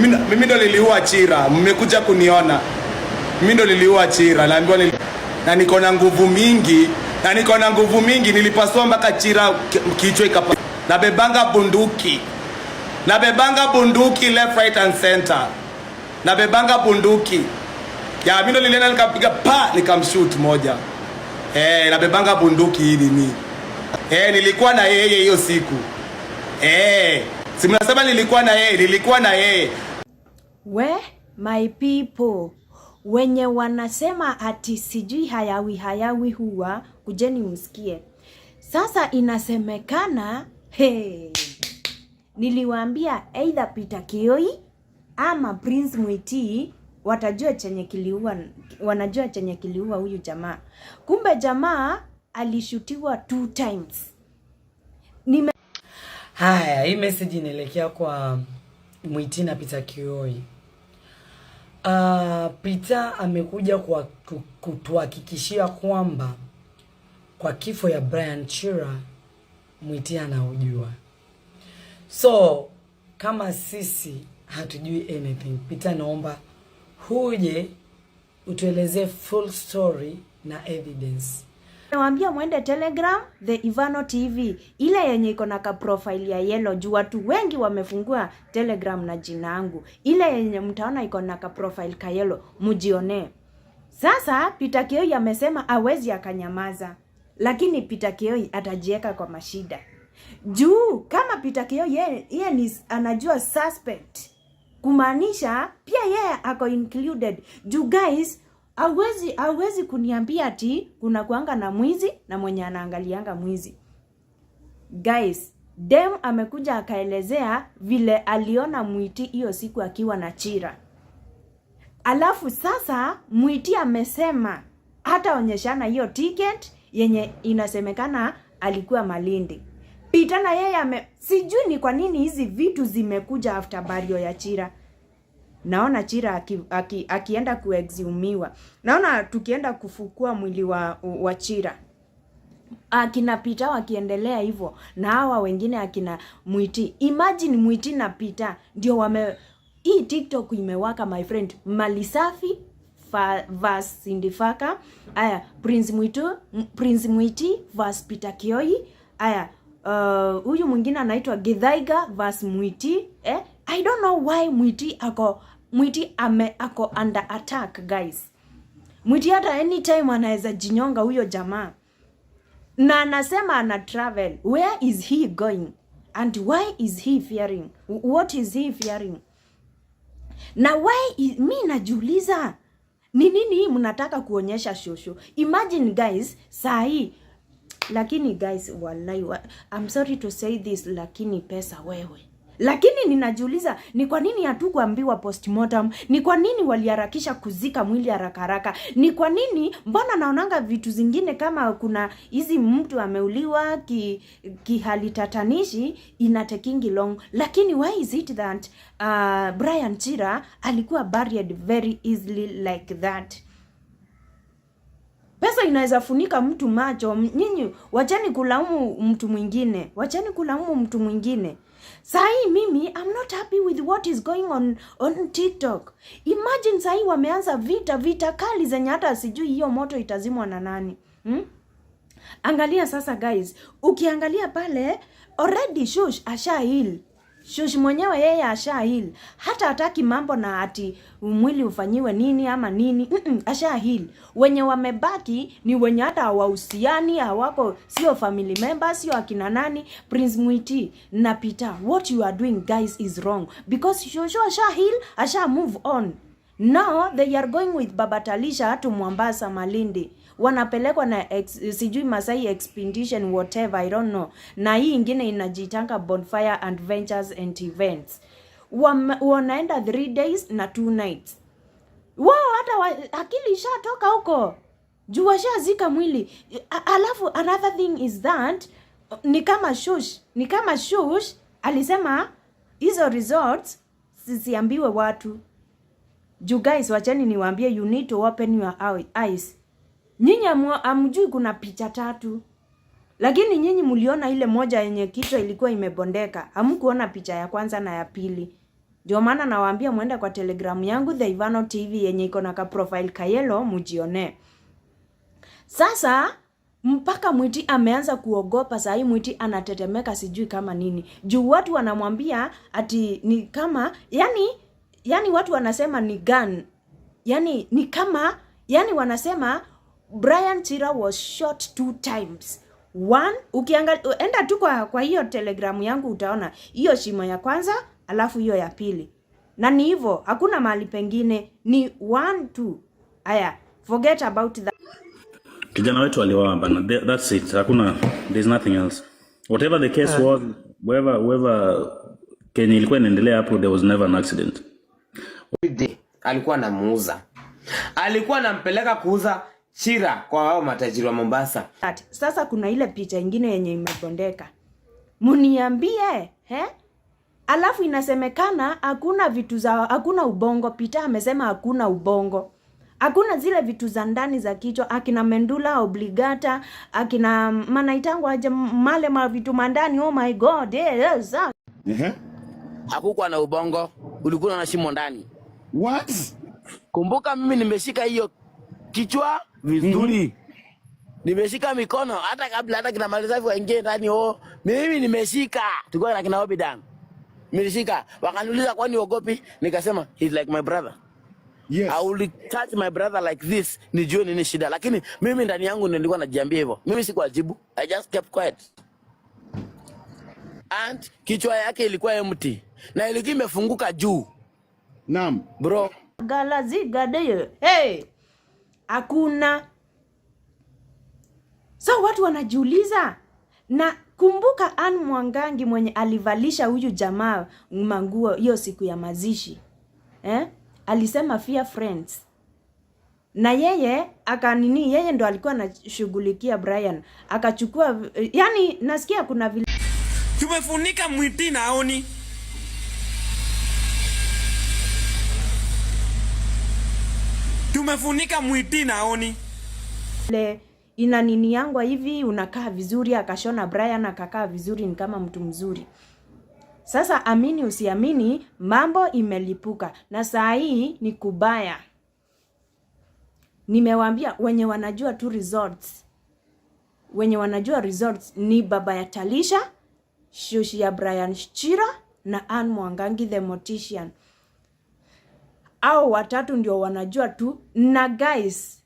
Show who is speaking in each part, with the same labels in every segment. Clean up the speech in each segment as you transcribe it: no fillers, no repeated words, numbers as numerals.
Speaker 1: Mimi ndo niliua Chira, mmekuja kuniona. Mimi ndo niliua Chira, naambiwa na niko na nguvu mingi, na niko na nguvu mingi, nilipasua mpaka Chira kichwa ikapa. Nabebanga bunduki. Nabebanga bunduki left, right and center. Nabebanga bunduki. Ya, mimi ndo nilienda nikapiga pa, nikamshoot moja. Eh, nabebanga bunduki hii nini. Eh, nilikuwa na yeye hiyo siku. Eh, si mnasema nilikuwa na yeye, nilikuwa na yeye.
Speaker 2: We, my people, wenye wanasema ati sijui hayawi hayawi huwa, kujeni msikie. Sasa inasemekana, hey, niliwaambia either Peter Kioi ama Prince Mwiti watajua chenye kiliua, wanajua chenye kiliua huyu jamaa. Kumbe jamaa alishutiwa two times. Nime
Speaker 3: Haya, hii message inaelekea kwa Mwiti na Peter Kioi. Peter amekuja kwa kutuhakikishia kwamba kwa kifo ya Brian Chira, Mwiti anaujua. So kama sisi hatujui anything, Peter, naomba huje utuelezee full story na evidence.
Speaker 2: Nawaambia mwende Telegram, The Ivano TV, ile yenye iko na ka profile ya yellow, juu watu wengi wamefungua Telegram na jina yangu. Ile yenye mtaona iko na ka profile ka yellow, mjionee. Sasa Peter Kioi amesema awezi akanyamaza, lakini Peter Kioi atajieka kwa mashida juu kama Peter Kioi ye ni anajua suspect, kumaanisha pia yeye ako included. Juu guys, hawezi kuniambia ati kuna kuanga na mwizi na mwenye anaangalianga mwizi. Guys, dem amekuja akaelezea vile aliona Mwiti hiyo siku akiwa na Chira. Alafu sasa Mwiti amesema hataonyeshana hiyo ticket yenye inasemekana alikuwa Malindi. Peter na yeye sijui ni kwa nini hizi vitu zimekuja after burial ya Chira. Naona Chira akienda kuexhumiwa. Naona tukienda kufukua mwili wa Chira, akina Peter wakiendelea hivyo na hawa wengine akina Mwiti. Imagine Mwiti na Peter ndio wame hii TikTok imewaka, my friend. Mali Safi versus Sindifaka. Aya, Prince Mwitu, Prince Mwiti versus Peter Kioi. Aya, huyu mwingine anaitwa Githaiga versus Mwiti. Eh? I don't know why Mwiti ako under attack, guys. Mwiti hata anytime anaweza jinyonga huyo jamaa, na anasema ana travel. Where is he going and why is he fearing? What is he fearing? Na why mi najiuliza ni nini hii mnataka kuonyesha shosho? Imagine guys, saa hii, lakini guys, wallahi, I'm sorry to say this, lakini pesa wewe. Lakini ninajiuliza ni kwa nini hatukuambiwa postmortem? Ni kwa nini waliharakisha kuzika mwili haraka haraka? Ni kwa nini, mbona naonanga vitu zingine kama kuna hizi mtu ameuliwa kihali tatanishi ina taking long, lakini why is it that Brian Chira alikuwa buried very easily like that? Pesa inaweza funika mtu macho. Nyinyi wachani kulaumu mtu mwingine, wachani kulaumu mtu mwingine. Sahi mimi I'm not happy with what is going on on TikTok. Imagine sahi wameanza vita, vita kali zenye hata sijui hiyo moto itazimwa na nani, Angalia sasa guys, ukiangalia pale already Shush asha heal. Shush mwenyewe yeye asha heal. Hata hataki mambo na ati mwili ufanyiwe nini ama nini. Asha heal. Wenye wamebaki ni wenye hata hawahusiani, hawako, sio family members, sio akina nani, Prince Mwiti na Peter. What you are doing, guys, is wrong because Shosho asha heal, asha move on. Now they are going with Baba Talisha to Mombasa, Malindi. Wanapelekwa na sijui Masai Expedition, whatever, I don't know. Na hii ingine inajitanga Bonfire Adventures and Events. Wanaenda 3 days na 2 nights. Wao hata akili ishatoka huko. Juu washazika mwili. Alafu another thing is that ni kama Shush alisema hizo results zisiambiwe watu. Juu guys, wacheni niwaambie, you need to open your eyes. Nyinyi hamjui kuna picha tatu. Lakini nyinyi mliona ile moja yenye kichwa ilikuwa imebondeka. Hamkuona picha ya kwanza na ya pili. Ndio maana nawaambia mwende kwa Telegram yangu The Ivano TV yenye iko na ka profile ka yellow mujionee. Sasa mpaka Mwiti ameanza kuogopa saa hii, Mwiti anatetemeka sijui kama nini. Juu watu wanamwambia ati ni kama yani watu wanasema ni gun. Yani ni kama yani wanasema Brian Chira was shot two times. One, ukiangalia enda tu kwa hiyo Telegram yangu utaona hiyo shimo ya kwanza alafu hiyo ya pili. Na ni hivyo, hakuna mahali pengine, ni one two. Aya, forget about that.
Speaker 4: Kijana wetu aliuawa bana. That's it. Hakuna, there's nothing else. Whatever the case was, whoever kenye ilikuwa inaendelea hapo, there was never an accident.
Speaker 5: Day alikuwa anamuuza, alikuwa anampeleka kuuza Chira kwa wao matajiri wa Mombasa.
Speaker 2: Sasa kuna ile picha ingine yenye imebondeka, muniambie he? Alafu inasemekana hakuna vitu za hakuna ubongo. Peter amesema hakuna ubongo, hakuna zile vitu za ndani za kichwa, akina medulla oblongata, akina manaitangu aje male ma vitu mandani. Oh my God, yes, ah.
Speaker 6: Hakukuwa na ubongo, ulikuwa na shimo ndani.
Speaker 7: What?
Speaker 6: Kumbuka mimi nimeshika hiyo kichwa vizuri. Nimeshika mikono hata kabla hata kina Malisafi waingie ndani, oh, mimi nimeshika. Tulikuwa na kina Obidan. Nilishika, wakaniuliza kwani uogopi? Nikasema he's like my brother. I will touch my brother like this, nijue nini shida. Lakini mimi ndani yangu nilikuwa najiambia hivyo. Mimi sikuwajibu. I just kept quiet. And kichwa yake ilikuwa empty na ilikuwa imefunguka juu. Bro,
Speaker 2: Galaziga hey, hakuna. So watu wanajiuliza, na kumbuka Ann Mwangangi mwenye alivalisha huyu jamaa manguo hiyo siku ya mazishi, eh? Alisema fear friends na yeye akanini, yeye ndo alikuwa anashughulikia Brian, akachukua yani, nasikia kuna vile
Speaker 8: Tumefunika Mwiti na aoni. Tumefunika Mwiti na aoni.
Speaker 2: Le ina nini yangwa hivi, unakaa vizuri, akashona Brian akakaa vizuri, ni kama mtu mzuri. Sasa amini usiamini, mambo imelipuka na saa hii ni kubaya. Nimewaambia wenye wanajua tu results, wenye wanajua results ni baba ya Talisha, shushi ya Brian Chira na Ann Mwangangi the mortician. Au watatu ndio wanajua tu. Na guys,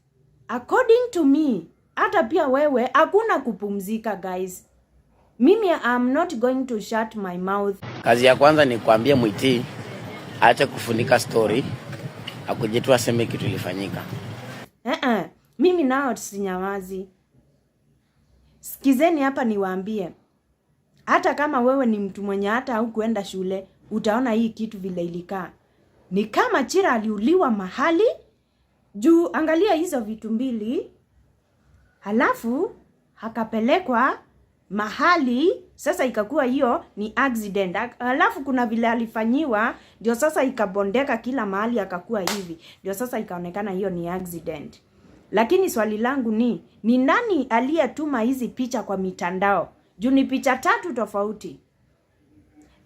Speaker 2: according to me, hata pia wewe hakuna kupumzika guys. Mimi I'm not going to shut my mouth.
Speaker 6: Kazi ya kwanza ni kuambia Mwiti aache kufunika story, akuje tu aseme kitu ilifanyika.
Speaker 2: Eh eh, mimi nao sinyamazi. Sikizeni hapa niwaambie. Hata kama wewe ni mtu mwenye hata hukuenda shule, utaona hii kitu vile ilikaa. Ni kama Chira aliuliwa mahali juu, angalia hizo vitu mbili, halafu akapelekwa mahali, sasa ikakuwa hiyo ni accident. Halafu kuna vile alifanyiwa, ndio sasa ikabondeka kila mahali, akakuwa hivi, ndio sasa ikaonekana hiyo ni accident. Lakini swali langu ni nani aliyetuma hizi picha kwa mitandao? Juu ni picha tatu tofauti.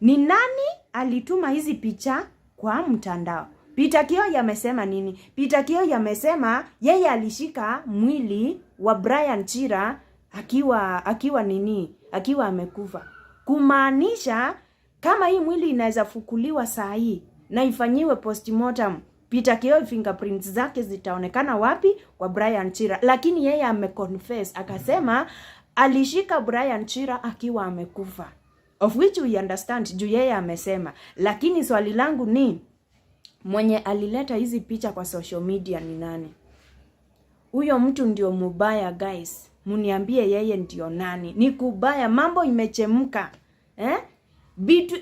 Speaker 2: Ni nani alituma hizi picha kwa mtandao? Peter Kioi amesema nini? Peter Kioi amesema yeye alishika mwili wa Brian Chira akiwa nini? Akiwa amekufa. Kumaanisha kama hii mwili inaweza fukuliwa saa hii na ifanyiwe postmortem, Peter Kioi fingerprints zake zitaonekana wapi? Kwa Brian Chira. Lakini yeye ameconfess akasema alishika Brian Chira akiwa amekufa, of which we understand juu yeye amesema. Lakini swali langu ni mwenye alileta hizi picha kwa social media ni nani? Huyo mtu ndio mubaya guys, muniambie yeye ndio nani? Ni kubaya, mambo imechemka, eh? Bitu,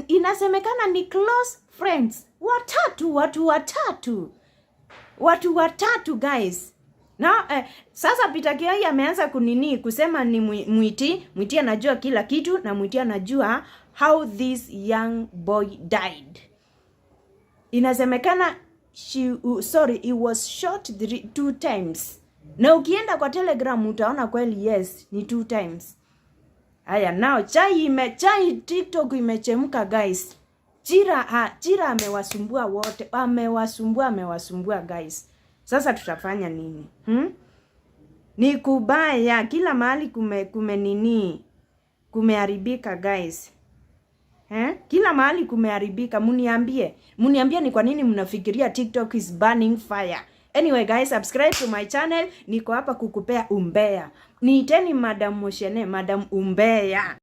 Speaker 2: inasemekana ni close friends watatu, watu watatu, watu watatu guys. Na sasa Peter Kioi ameanza kunini kusema ni Mwiti, Mwiti anajua kila kitu na Mwiti anajua how this young boy died. Inasemekana sorry, he was shot two times. Na ukienda kwa Telegram utaona kweli, yes, ni two times. Haya, now chai TikTok imechemka guys. Chira, ha, Chira amewasumbua wote, amewasumbua, amewasumbua guys. Sasa tutafanya nini? Ni kubaya, kila mahali kume nini, kumeharibika guys. Eh? Kila mahali kumeharibika. Muniambie, muniambie ni kwa nini mnafikiria TikTok is burning fire. Anyway guys, subscribe to my channel. Niko hapa kukupea umbea. Niiteni Madam Moshene, Madam Umbea.